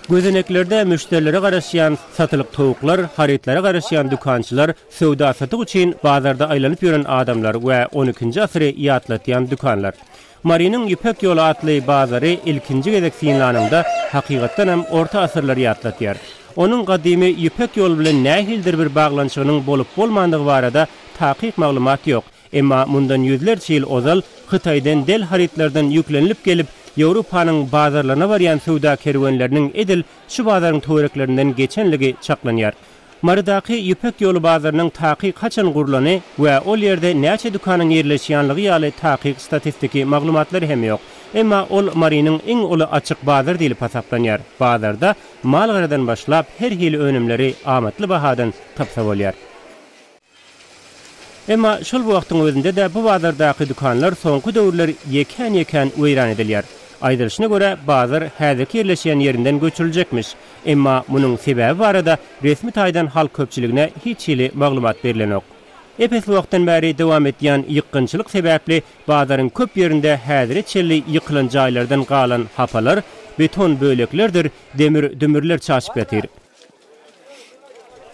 Gözeneklerde müşderilere garaşýan satylyk towuklar, harytlara garaşýan dükançylar, söwda-satyk üçin bazarda aýlanyp ýören adamlar we on ikinji asyry ýatlatýan dükanlar. Marynyň Ýüpek ýoly atly bazary ilkinji gezek synlanyňda, hakykatdanam orta asyrlary ýatlatýar. Onuň gadymy Ýüpek ýoly bilen nähilidir bir baglanyşygynyň bolup-bolmandygy barada takyk maglumat ýok. Emma mundan ýüzlerçe ýyl ozal Hytaýdan del harytlardan ýüklenilip gelip, Ýewropanyň bazarlaryna barýan söwda kerwenleriniň edil şu bazaryň töwereklerinden geçenligi çaklanýar. Marydaky Ýüpek ýoly bazarynyň takyk haçan gurlany we ol ýerde näçe dükanyň ýerleşýänligi ýaly takyk statistiki maglumatlar hem ýok. Emma ol Marynyň iň uly açyk bazary diýlip hasaplanýar. Bazarda mal-garadan başlap her hili önümleri amatly bahadan tapsa bolýar. Emma şol bir wagtyň özünde-de bu bazardaky dükanlar soňky döwürler ýekän-ýekän weýran edilýär. Aýdylyşyna görä, bazar häzirki ýerleşýän ýerinden göçüriljekmiş. Emma munuň sebäbi barada resmi taýdan halk köpçüligine hiç hili maglumat berlenok. Ep-esli wagtdan bäri dowam edýän ýykgynçylyk sebäpli bazaryň köp ýerinde häzire çenli ýykylan jaýlardan galan hapalar, beton böleklerdir demir-dümürler çaşyp ýatyr.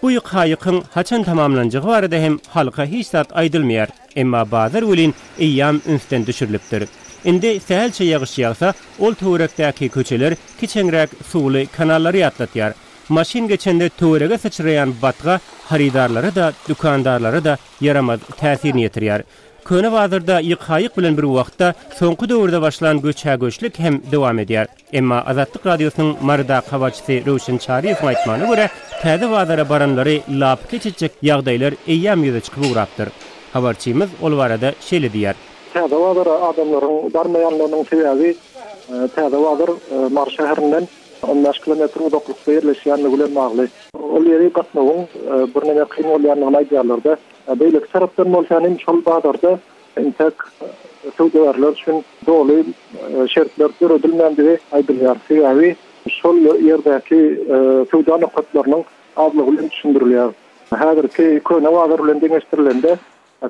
Bu ýyka-ýykyň haçan tamamlanjagy barada hem halka hiç zat aýdylmaýar. Emma bazar welin eýýam ünsden düşürilipdir. Indi sähelçe ýagyş ýagsa, ol töwerekdäki köçeler kiçeňräk suwly kanallary ýatlatýar. Maşyn geçende töwerege syçraýan batga hyrydarlara-da, dükandarlara-da ýaramaz täsirini ýetirýär. Köne bazarda ýyka-ýyk bilen bir wagtda soňky döwürde başlan göçhä-göçlük hem dowam edýär. Emma Azatlyk Radiosynyň Marydaky habarçysy Röwşen Çaryýewiň aýtmagyna görä, täze bazara baranlary lapykeç etjek ýagdaýlar eýýäm ýüze çykyp ugrapdyr. Habarçymyz ol barada şeýle diýýär. Täze bazara adamlaryň barmaýanlygynyň sebäbi täze bazar Mary şäherinden 15 kilometr uzaklykda ýerleşýänligi bilen bagly. Ol ýeri gatnawyň birneme kyn bolýandygyny aýdýarlar-da. Beýleki tarapdan bolsa hem şol bazarda Entek söwdagärler üçin doly şertler döredilmändigi aýdylýar. Sebäbi şol ýerdäki söwda nokatlarynyň azlygy bilen düşündirilýär. Häzirki köne bazar bilen deňeşdirilende,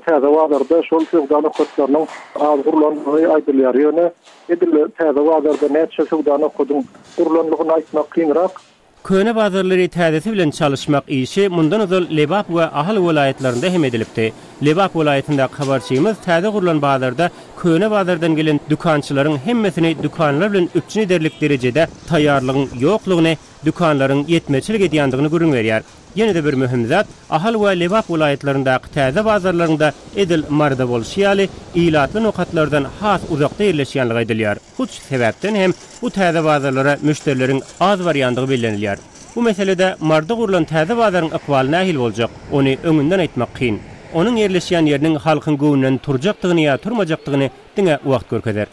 täze bazarda şol söwda nokatlarynyň az gurlandygy aýdylýar. Ýöne edil täze bazarda näçe söwda nokadyň gurlandygyny aýtmak kynrak. Köne bazarlary täzesi bilen çalyşmak işi mundan ozal Lebap we Ahal welaýatlarynda hem edilipdi. Lebap welaýatyndaky habarçymyz täze gurlan bazarda köne bazardan gelen dükançylaryň hemmesini dükanlar bilen üpjün ederlik derejede taýýarlygyň ýoklugyny, dükanlaryň ýetmezçilik edýändigini gürrüň berýär. Ýene-de bir möhüm zat, Ahal we Lebap welaýatlaryndaky täze bazarlaryň-da edil Maryda bolşy ýaly, ilatly nokatlardan has uzakda ýerleşýänligi aýdylýar. Hut şu sebäpden hem bu täze bazarlara müşderileriň az barýandygy bellenilýär. Bu meselede Maryda gurlan täze bazaryň ykbaly nähili boljak, ony öňünden aýtmak kyn. Onuň ýerleşýän ýeriniň halkyň göwnünden turjakdygyny ýa turmajakdygyny diňe wagt görkezer.